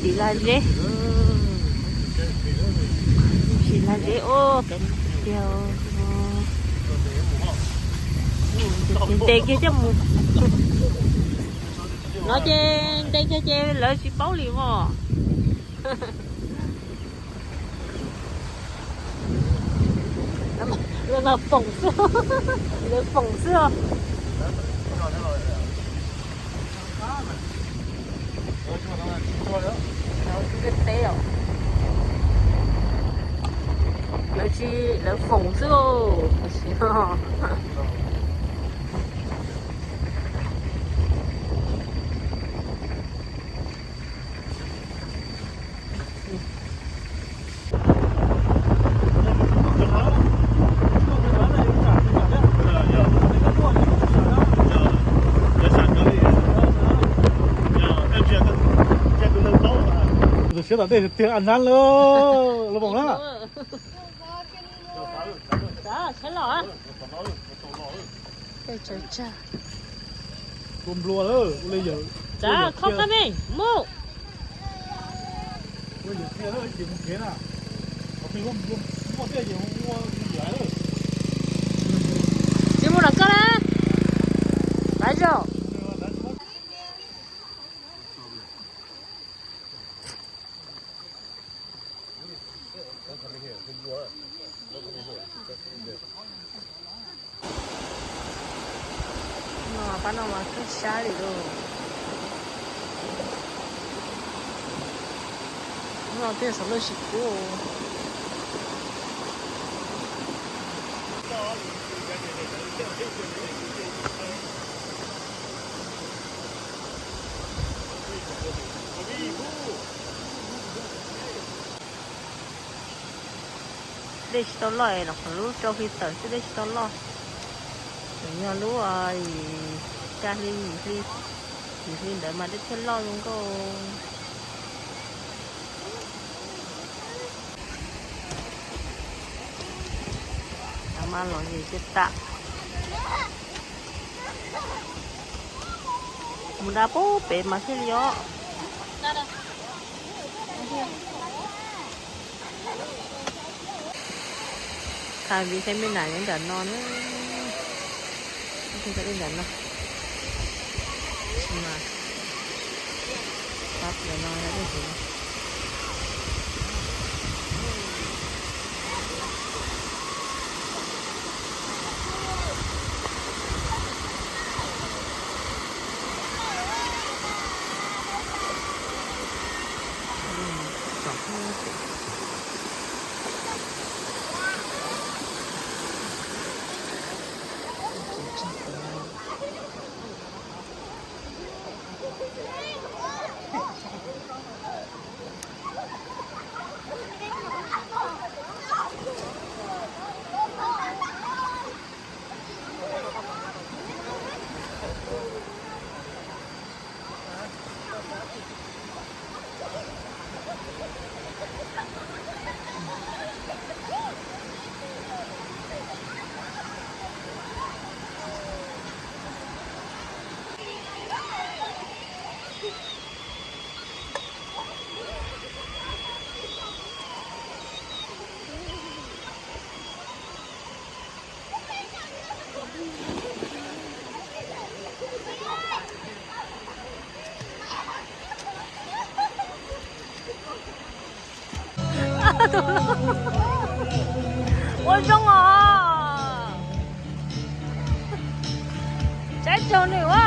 Tsis lag zeb, tsis lag zeb os, tiag. Ntes kiag coj mus. No ces ntes kiag ces lawv tsis paub li os. Lawv mas foom xwb, lawv foom xwb os. Lawv tsis, lawv foom xwb os. Tus siab tom ntej tiag, a nab lawm, los moos na. Saib los. Tua nplua lawm, ua li yawm. Tsav, khob qab me, mus. Ua yawm tiag lawm, ces mus kev na. Qhov twg muaj tiag ces mus ua yawm lawm. Tsis mus nram koj na. Pab zaum. No pab no mas kawg sab li lauj. Hnub no twb yog xov loj tsis kub. Dej tsis tau loj es los qhov lub rau hli tawm xwb, dej tsis tau loj. Tseem yog lub yim rau hli, yim hli, yim hli ntawd mas dej thiaj loj zoo nkauj. Cov mas los yim cia tam. Mus da pub pem mas thiaj li os. Thaij viv saib me nas nyob nram no na. Thaij li nram no. Tsis mas pab ntawm no yog dej heev. Ua zoo os. Tsab caug nws ua.